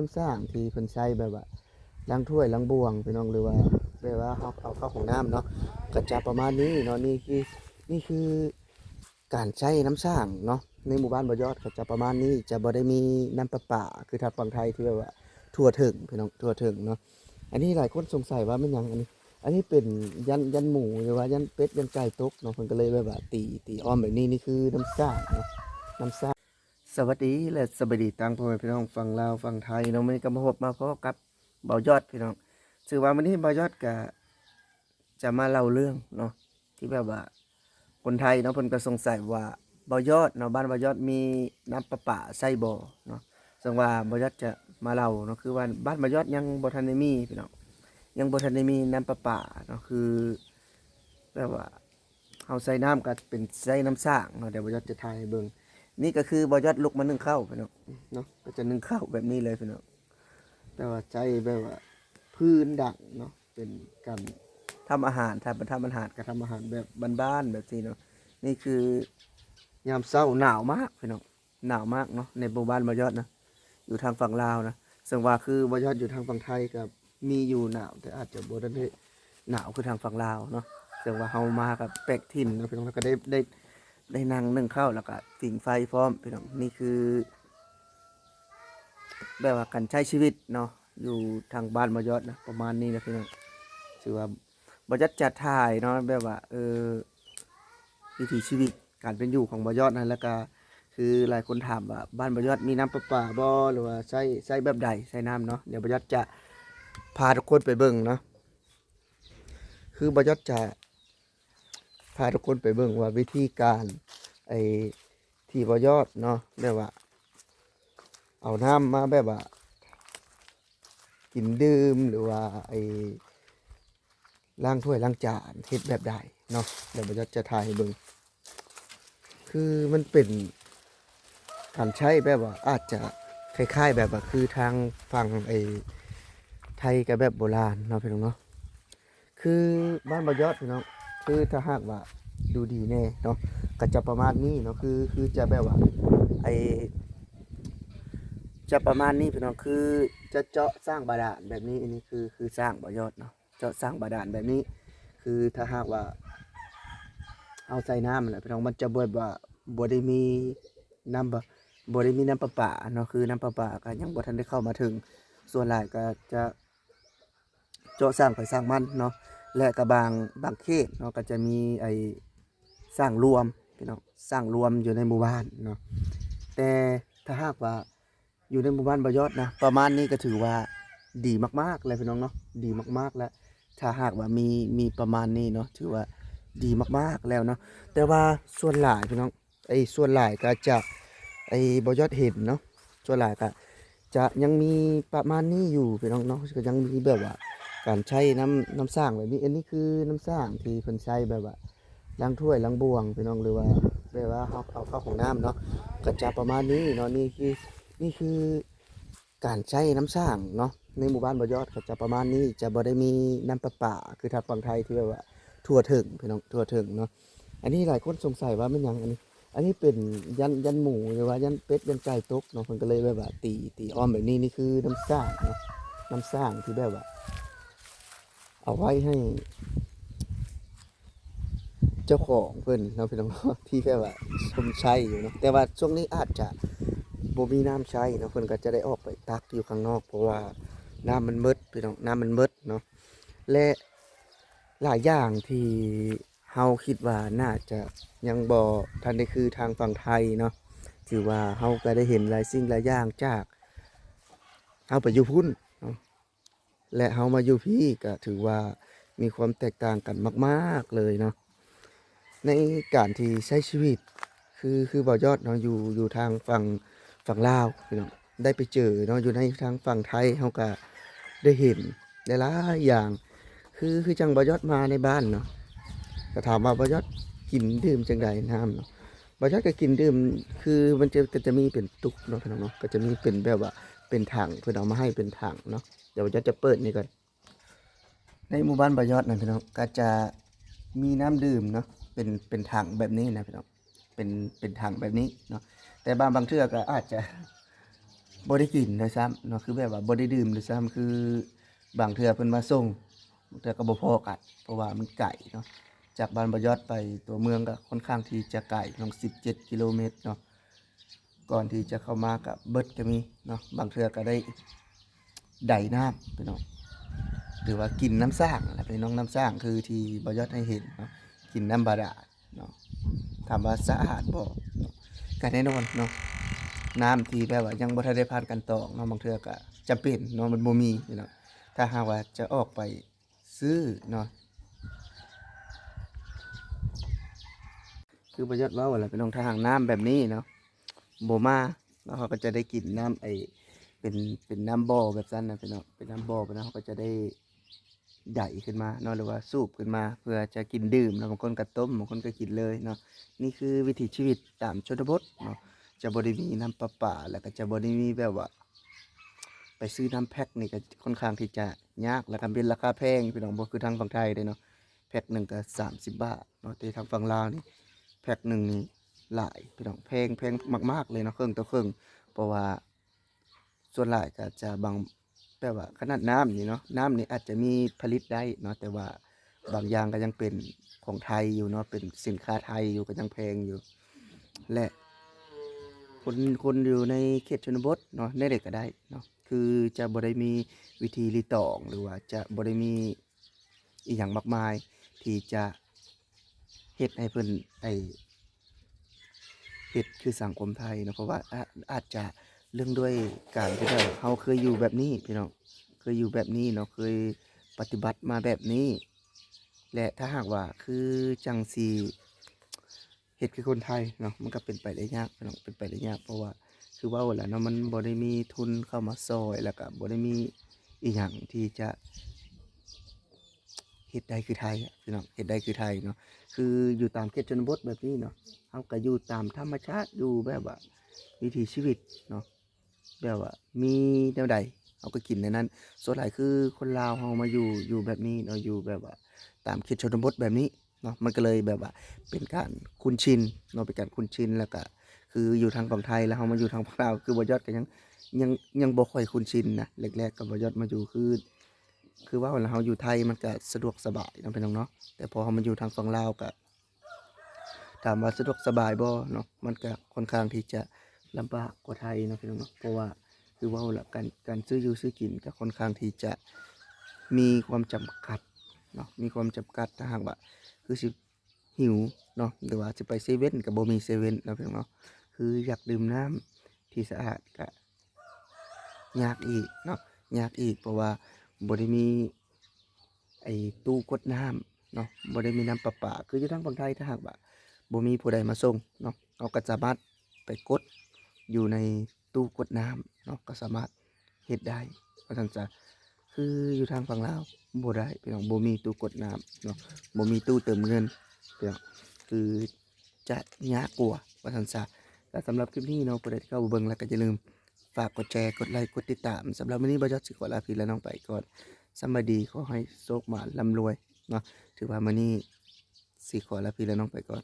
ນ້ຳສ້າງທີ່ເພິ່ນໃຊ້ແບບວ່າລ້າງຖ້ວຍລ້າງບ່ວງພີ່ນ້ອງ ຫຼືວ່າແບບວ່າເຮົາເອົາເຂົ້າຫ້ອງນ້ຳເນາະ ກໍຈະປະມານນີ້ເນາະ. ນີ້ຄື ນີ້ຄືການໃຊ້ນ້ຳສ້າງເນາະ ໃນໝູ່ບ້ານບໍ່ຍອດກໍຈະປະມານນີ້ ຈະບໍ່ໄດ້ມີນ້ຳປະປາຄືທາງຝັ່ງໄທທີ່ແບບວ່າທົ່ວເຖິງພີ່ນ້ອງ ທົ່ວເຖິງເນາະ. ອັນນີ້ຫຼາຍຄົນສົງໄສວ່າແມ່ນຫຍັງອັນນີ້ ອັນນີ້ເປັນຢ້ານ ຢ້ານໝູ ຫຼືວ່າຢ້ານເປັດຢ້ານໄກ່ຕົກເນາະ ເພິ່ນກໍເລີຍແບບວ່າຕີ ຕີອ້ອມແບບນີ້. ນີ້ຄືນ້ຳສ້າງເນາະ ນ້ຳສ້າງ. ສະຫວັດດີ ແລະ ສະບາຍດີທັງພໍ່ແມ່ພີ່ນ້ອງຝັ່ງລາວຝັ່ງໄທເນາະ. ມື້ນີ້ກໍມາພົບມາພໍ້ກັບບ່າວຍອດພີ່ນ້ອງ. ຖືວ່າມື້ນີ້ບ່າວຍອດກະຈະມາເລົ່າເລື່ອງເນາະ ທີ່ແບບວ່າຄົນໄທເນາະ ເພິ່ນກໍສົງໄສວ່າບ່າວຍອດເນາະ ບ້ານບ່າວຍອດມີນ້ຳປະປາໃຊ້ບໍ່ເນາະ. ເຊິ່ງວ່າບ່າວຍອດຈະມາເລົ່າເນາະ ຄືວ່າບ້ານບ່າວຍອດຍັງບໍ່ທັນໄດ້ມີພີ່ນ້ອງ ຍັງບໍ່ທັນໄດ້ມີນ້ຳປະປາເນາະ ຄືແບບວ່າ ເຮົາໃຊ້ນ້ຳກໍເປັນໃຊ້ນ້ຳສ້າງເນາະ. ດຽວບ່າວຍອດຈະຖ່າຍໃຫ້ເບິ່ງ. ນີ້ກໍຄືບ່າວຍອດລຸກມາໜຶ້ງເຂົ້າພີ່ນ້ອງເນາະ ກໍຈະໜຶ້ງເຂົ້າແບບນີ້ເລີຍພີ່ນ້ອງ. ແຕ່ວ່າໃຊ້ແບບວ່າພື້ນດັງເນາະ ເປັນການທຳອາຫານ ຖ້າເປັນທຳອາຫານກໍທຳອາຫານແບບບ້ານໆແບບນີ້ເນາະ. ນີ້ຄືຍາມເຊົ້າໜາວມາກພີ່ນ້ອງ ໜາວມາກເນາະ ໃນໝູ່ບ້ານບ່າວຍອດນະ ຢູ່ທາງຝັ່ງລາວນະ. ເຊິ່ງວ່າຄືບ່າວຍອດຢູ່ທາງຝັ່ງໄທກໍມີຢູ່ໜາວ ແຕ່ອາດຈະບໍ່ໄດ້ໜາວຄືທາງຝັ່ງລາວເນາະ. ເຊິ່ງວ່າເຮົາມາກັບແປກຖິ່ນເນາະພີ່ນ້ອງ ແລ້ວກໍໄດ້ ໄດ້ ໄດ້ນັ່ງໜຶ້ງເຂົ້າ ແລ້ວກໍຜິງໄຟພ້ອມພີ່ນ້ອງ. ນີ້ຄືແບບວ່າການໃຊ້ຊີວິດເນາະ ຢູ່ທາງບ້ານບ່າວຍອດນະ ປະມານນີ້ນະພີ່ນ້ອງ. ຖືວ່າບ່າວຍອດຈະຖ່າຍເນາະ ແບບວ່າ ເອີ ວິຖີຊີວິດ ການເປັນຢູ່ຂອງບ່າວຍອດນະ. ແລ້ວກະຄືຫຼາຍຄົນຖາມວ່າບ້ານບ່າວຍອດມີນ້ຳປະປາບໍ່ ຫຼືວ່າໃຊ້ ໃຊ້ແບບໃດ ໃຊ້ນ້ຳເນາະ. ດຽວບ່າວຍອດຈະພາທຸກຄົນໄປເບິ່ງເນາະ ຄືບ່າວຍອດຈະພາທຸກຄົນໄປເບິ່ງວ່າວິທີການ ໄອ້ ທີ່ບ່າວຍອດເນາະ ແບບວ່າເອົານ້ຳມາແບບວ່າກິນດື່ມ ຫຼືວ່າໄອ້ ລ້າງຖ້ວຍລ້າງຈານເຮັດແບບໃດເນາະ. ດຽວບ່າວຍອດຈະຖ່າຍໃຫ້ເບິ່ງ ຄືມັນເປັນການໃຊ້ແບບວ່າອາດຈະຄ້າຍໆແບບວ່າຄືທາງຝັ່ງໄອ້ໄທກໍແບບໂບລານເນາະພີ່ນ້ອງເນາະ. ຄືບ້ານບ່າວຍອດພີ່ນ້ອງ ຄືຖ້າຫາກວ່າດູດີແນ່ເນາະ ກໍຈະປະມານນີ້ເນາະ ຄື ຄືຈະແບບວ່າໄອ້ ຈະປະມານນີ້ພີ່ນ້ອງ ຄືຈະເຈາະສ້າງບາດານແບບນີ້. ອັນນີ້ຄື ຄືສ້າງບ່າວຍອດເນາະ ເຈາະສ້າງບາດານແບບນີ້ ຄືຖ້າຫາກວ່າເຮົາໃສ່ນ້ຳແຫຼະພີ່ນ້ອງ ມັນຈະແບບວ່າບໍ່ໄດ້ມີນ້ຳ ບໍ່ໄດ້ມີນ້ຳປະປາເນາະ ຄືນ້ຳປະປາກໍຍັງບໍ່ທັນໄດ້ເຂົ້າມາເຖິງ. ສ່ວນຫຼາຍກໍຈະເຈາະສ້າງໃຜສ້າງມັນເນາະ ແລະກໍບາງ ບາງເຂດເນາະ ກໍຈະມີໄອ້ສ້າງລວມພີ່ນ້ອງ ສ້າງລວມຢູ່ໃນໝູ່ບ້ານເນາະ. ແຕ່ຖ້າຫາກວ່າ ຢູ່ໃນໝູ່ບ້ານບ່າວຍອດນະ ປະມານນີ້ກໍຖືວ່າດີມາກໆແລ້ວພີ່ນ້ອງເນາະ ດີມາກໆແລ້ວ. ຖ້າຫາກວ່າມີ ມີປະມານນີ້ເນາະ ຖືວ່າດີມາກໆແລ້ວເນາະ. ແຕ່ວ່າສ່ວນຫຼາຍພີ່ນ້ອງ ໄອ້ສ່ວນຫຼາຍກໍຈະ ໄອ້ບໍ່ຍອດເຫັນເນາະ ສ່ວນຫຼາຍກໍຈະຍັງມີປະມານນີ້ຢູ່ພີ່ນ້ອງເນາະ ກໍຍັງມີແບບວ່າການໃຊ້ນ້ຳ ນ້ຳສ້າງແບບນີ້. ອັນນີ້ຄືນ້ຳສ້າງທີ່ເພິ່ນໃຊ້ແບບວ່າລ້າງຖ້ວຍລ້າງບ່ວງພີ່ນ້ອງ ຫຼືວ່າແບບວ່າເຮົາເອົາເຂົ້າຫ້ອງນ້ຳເນາະ ກໍຈະປະມານນີ້ເນາະ. ນີ້ຄື ນີ້ຄື ການໃຊ້ນ້ຳສ້າງເນາະ ໃນໝູ່ບ້ານບໍ່ຍອດກໍຈະປະມານນີ້ ຈະບໍ່ໄດ້ມີນ້ຳປະປາຄືທາງຝັ່ງໄທທີ່ແບບວ່າທົ່ວເຖິງພີ່ນ້ອງ ທົ່ວເຖິງເນາະ. ອັນນີ້ຫຼາຍຄົນສົງໄສວ່າແມ່ນຫຍັງອັນນີ້ ອັນນີ້ເປັນຢ້ານ ຢ້ານໝູ ຫຼືວ່າຢ້ານເປັດຢ້ານໄກ່ຕົກເນາະ ເພິ່ນກໍເລີຍແບບວ່າຕີ ຕີອ້ອມແບບນີ້. ນີ້ຄືນ້ຳສ້າງເນາະ ນ້ຳສ້າງທີ່ແບບວ່າ ເອົາໄວ້ໃຫ້ເຈົ້າຂອງເພິ່ນເນາະ ພີ່ນ້ອງເນາະ ທີ່ແບບວ່າຊົມໃຊ້ຢູ່ເນາະ. ແຕ່ວ່າຊ່ວງນີ້ອາດຈະບໍ່ມີນ້ຳໃຊ້ເນາະ ເພິ່ນກໍຈະໄດ້ອອກໄປຕັກຢູ່ຂ້າງນອກ ເພາະວ່ານ້ຳມັນໝົດ ພີ່ນ້ອງ ນ້ຳມັນໝົດເນາະ. ແລະ ຫຼາຍຢ່າງທີ່ເຮົາຄິດວ່າໜ້າຈະຍັງບໍ່ທັນໄດ້ຄືທາງຝັ່ງໄທເນາະ ຖືວ່າເຮົາກໍໄດ້ເຫັນຫຼາຍສິ່ງຫຼາຍຢ່າງຈາກເຮົາໄປຢູ່ພຸ້ນເນາະ ແລະ ເຮົາມາຢູ່ພີ້ກໍຖືວ່າມີຄວາມແຕກຕ່າງກັນມາກໆເລີຍເນາະ ໃນການທີ່ໃຊ້ຊີວິດ. ຄື ຄືບ່າວຍອດເນາະ ຢູ່ ຢູ່ທາງຝັ່ງ ຝັ່ງລາວພີ່ນ້ອງ ໄດ້ໄປເຈີເນາະ ຢູ່ໃນທາງຝັ່ງໄທເຮົາກໍໄດ້ເຫັນຫຼາຍໆຢ່າງ. ຄື ຄືຈັ່ງບ່າວຍອດມາໃນບ້ານເນາະ ກໍຖາມວ່າບ່າວຍອດກິນດື່ມຈັ່ງໃດນ້ຳເນາະ ບ່າວຍອດກໍກິນດື່ມ ຄືມັນຈະ ກໍຈະມີເປັນຕຸກເນາະ ພີ່ນ້ອງເນາະ ກໍຈະມີເປັນແບບວ່າເປັນຖັງ ເພິ່ນເອົາມາໃຫ້ເປັນຖັງເນາະ. ດຽວບ່າວຍອດຈະເປີດນີ້ກ່ອນ. ໃນໝູ່ບ້ານບ່າວຍອດນັ້ນ ພີ່ນ້ອງ ກໍຈະມີນ້ຳດື່ມເນາະ ເປັນ ເປັນຖັງແບບນີ້ນະ ພີ່ນ້ອງ ເປັນ ເປັນຖັງແບບນີ້ເນາະ. ແຕ່ບາງ ບາງເທື່ອກໍອາດຈະ ບໍ່ໄດ້ກິນດ້ວຍຊ້ຳເນາະ ຄືແບບວ່າບໍ່ໄດ້ດື່ມດ້ວຍຊ້ຳ ຄືບາງເທື່ອເພິ່ນມາສົ່ງ ບາງເທື່ອກໍບໍ່ພໍກັນ ເພາະວ່າມັນໄກເນາະ ຈາກບ້ານບໍ່ຢອດໄປຕົວເມືອງກໍຄ່ອນຂ້າງທີ່ຈະໄກ ປະມານສິບເຈັດກິໂລເມດເນາະ ກ່ອນທີ່ຈະເຂົ້າມາກໍເບິດກໍມີເນາະ ບາງເທື່ອກໍໄດ້ໄດນ້ຳພີ່ນ້ອງ ຫຼືວ່າກິນນ້ຳສ້າງແຫຼະພີ່ນ້ອງ ນ້ຳສ້າງຄືທີ່ບໍ່ຢອດໃຫ້ເຫັນເນາະ ກິນນ້ຳບາດານເນາະ ຖາມວ່າສະອາດບໍ່ເນາະ ກໍແນ່ນອນເນາະ ນ້ຳທີ່ແບບວ່າຍັງບໍ່ທັນໄດ້ຜ່ານການຕອງເນາະ ບາງເທື່ອກໍຈຳເປັນເນາະ ມັນບໍ່ມີພີ່ນ້ອງ ຖ້າຫາກວ່າຈະອອກໄປຊື້ເນາະ ຄືບໍ່ຢອດເວົ້າແຫຼະພີ່ນ້ອງ ຖ້າຫາກນ້ຳແບບນີ້ເນາະ ບໍ່ມາເນາະ ເຮົາກໍຈະໄດ້ກິນນ້ຳໄອ້ ເປັນ ເປັນນ້ຳບໍ່ແບບຊັ້ນນະພີ່ນ້ອງ ເປັນນ້ຳບໍ່ໄປນະ ເຮົາກໍຈະໄດ້ໄດຂຶ້ນມາເນາະ ຫຼືວ່າສູບຂຶ້ນມາ ເພື່ອຈະກິນດື່ມເນາະ ບາງຄົນກໍຕົ້ມ ບາງຄົນກໍກິນເລີຍເນາະ ນີ້ຄືວິຖີຊີວິດຕາມຊົນນະບົດເນາະ ຈະບໍ່ໄດ້ມີນ້ຳປະປາ ແລ້ວກໍຈະບໍ່ໄດ້ມີແບບວ່າ ໄປຊື້ນ້ຳແພັກນີ້ກໍຄ່ອນຂ້າງທີ່ຈະຍາກ ແລ້ວກໍເປັນລາຄາແພງພີ່ນ້ອງ ບໍ່ຄືທາງຝັ່ງໄທເດ້ເນາະ ແພັກໜຶ່ງກໍສາມສິບບາດເນາະ ແຕ່ທາງຝັ່ງລາວນີ້ແພັກໜຶ່ງນີ້ຫຼາຍພີ່ນ້ອງ ແພງ ແພງມາກໆເລີຍເນາະ ເຄິ່ງຕໍ່ເຄິ່ງ ເພາະວ່າສ່ວນຫຼາຍກໍຈະບາງ ແບບວ່າຂະໜາດນ້ຳນີ້ເນາະ ນ້ຳນີ້ອາດຈະມີຜະລິດໄດ້ເນາະ ແຕ່ວ່າບາງຢ່າງກໍຍັງເປັນຂອງໄທຢູ່ເນາະ ເປັນສິນຄ້າໄທຢູ່ ກໍຍັງແພງຢູ່ ແລະ ຄົນ ຄົນຢູ່ໃນເຂດຊົນນະບົດເນາະ ແນວໃດກໍໄດ້ເນາະ ຄືຈະບໍ່ໄດ້ມີວິທີລີດຕອງ ຫຼືວ່າຈະບໍ່ໄດ້ມີອີ່ຫຍັງມາກມາຍ ທີ່ຈະເຮັດໃຫ້ເພິ່ນໄດ້ເຮັດຄືສັງຄົມໄທເນາະ ເພາະວ່າອາດ ອາດຈະເນື່ອງດ້ວຍການທີ່ແບບເຮົາເຄີຍຢູ່ແບບນີ້ພີ່ນ້ອງ ເຄີຍຢູ່ແບບນີ້ເນາະ ເຄີຍປະຕິບັດມາແບບນີ້ ແລະ ຖ້າຫາກວ່າຄືຈັ່ງຊິ ເຮັດຄືຄົນໄທເນາະ ມັນກໍເປັນໄປໄດ້ຍາກພີ່ນ້ອງ ເປັນໄປໄດ້ຍາກ ເພາະວ່າຄືເວົ້າແຫຼະເນາະ ມັນບໍ່ໄດ້ມີທຶນເຂົ້າມາຊ່ອຍ ແລ້ວກໍບໍ່ໄດ້ມີອີ່ຫຍັງທີ່ຈະເຮັດໄດ້ຄືໄທອະພີ່ນ້ອງ ເຮັດໄດ້ຄືໄທເນາະ ຄືຢູ່ຕາມເຂດຊົນນະບົດແບບນີ້ເນາະ ເຮົາກໍຢູ່ຕາມທຳມະຊາດ ຢູ່ແບບວ່າວິຖີຊີວິດເນາະ ແບບວ່າມີແນວໃດເຮົາກໍກິນແນວນັ້ນ ສ່ວນຫຼາຍຄືຄົນລາວເຮົາມາຢູ່ ຢູ່ແບບນີ້ເນາະ ຢູ່ແບບວ່າຕາມເຂດຊົນນະບົດແບບນີ້ເນາະ ມັນກໍເລີຍແບບວ່າເປັນການຄຸ້ນຊິນເນາະ ເປັນການຄຸ້ນຊິນ ແລ້ວກະຄືຢູ່ທາງຝັ່ງໄທ ແລ້ວເຮົາມາຢູ່ທາງຝັ່ງລາວ ຄືບໍ່ຢອດກໍຍັງ ຍັງ ຍັງບໍ່ຄ່ອຍຄຸ້ນຊິນນະ ແລກໆກໍບໍ່ຢອດມາຢູ່ ຄື ຄືເວົ້າແລ້ວເຮົາຢູ່ໄທມັນກະສະດວກສະບາຍເນາະພີ່ນ້ອງເນາະ ແຕ່ພໍເຮົາມາຢູ່ທາງຝັ່ງລາວກະ ຖາມວ່າສະດວກສະບາຍບໍ່ເນາະ ມັນກະຄ່ອນຂ້າງທີ່ຈະລຳບາກກວ່າໄທເນາະພີ່ນ້ອງເນາະ ເພາະວ່າຄືເວົ້າລະ ການ ການຊື້ຢູ່ຊື້ກິນກະຄ່ອນຂ້າງທີ່ຈະມີຄວາມຈຳກັດເນາະ ມີຄວາມຈຳກັດ ຖ້າຫາກວ່າຄືຊິຫິວເນາະ ຫຼືວ່າຊິໄປເຊເວັ່ນກະບໍ່ມີເຊເວັ່ນເນາະພີ່ນ້ອງເນາະ ຄືຢາກດື່ມນ້ຳທີ່ສະອາດກະ ຍາກອີກເນາະ ຍາກອີກ ເພາະວ່າບໍ່ໄດ້ມີໄອ້ຕູ້ກົດນ້ຳເນາະ ບໍ່ໄດ້ມີນ້ຳປະປາ ຄືຢູ່ທາງຝັ່ງໄທ ຖ້າຫາກວ່າບໍ່ມີຜູ້ໃດມາສົ່ງເນາະ ເຮົາກໍສາມາດໄປກົດຢູ່ໃນຕູ້ກົດນ້ຳເນາະ ກໍສາມາດເຮັດໄດ້ວ່າຊັ້ນຊະ ຄືຢູ່ທາງຝັ່ງລາວບໍ່ໄດ້ພີ່ນ້ອງ ບໍ່ມີຕູ້ກົດນ້ຳເນາະ ບໍ່ມີຕູ້ເຕີມເງິນພີ່ນ້ອງ ຄື ຈະຍາກກວ່າວ່າຊັ້ນຊະ ກໍສຳລັບຄລິບນີ້ເນາະ ຜູ້ໃດທີ່ເຂົ້າມາເບິ່ງແລ້ວກໍຢ່າລືມຝາກກົດແຊ ກົດໄລ ກົດຕິດຕາມ ສຳລັບມື້ນີ້ບ່າວຍອດຊິຂໍລາພີ່ລານ້ອງໄປກ່ອນ ສຳບາຍດີ ຂໍໃຫ້ໂຊກໝານ ລ່ຳລວຍເນາະ ຖືວ່າມື້ນີ້ຊິຂໍລາພີ່ລານ້ອງໄປກ່ອນ.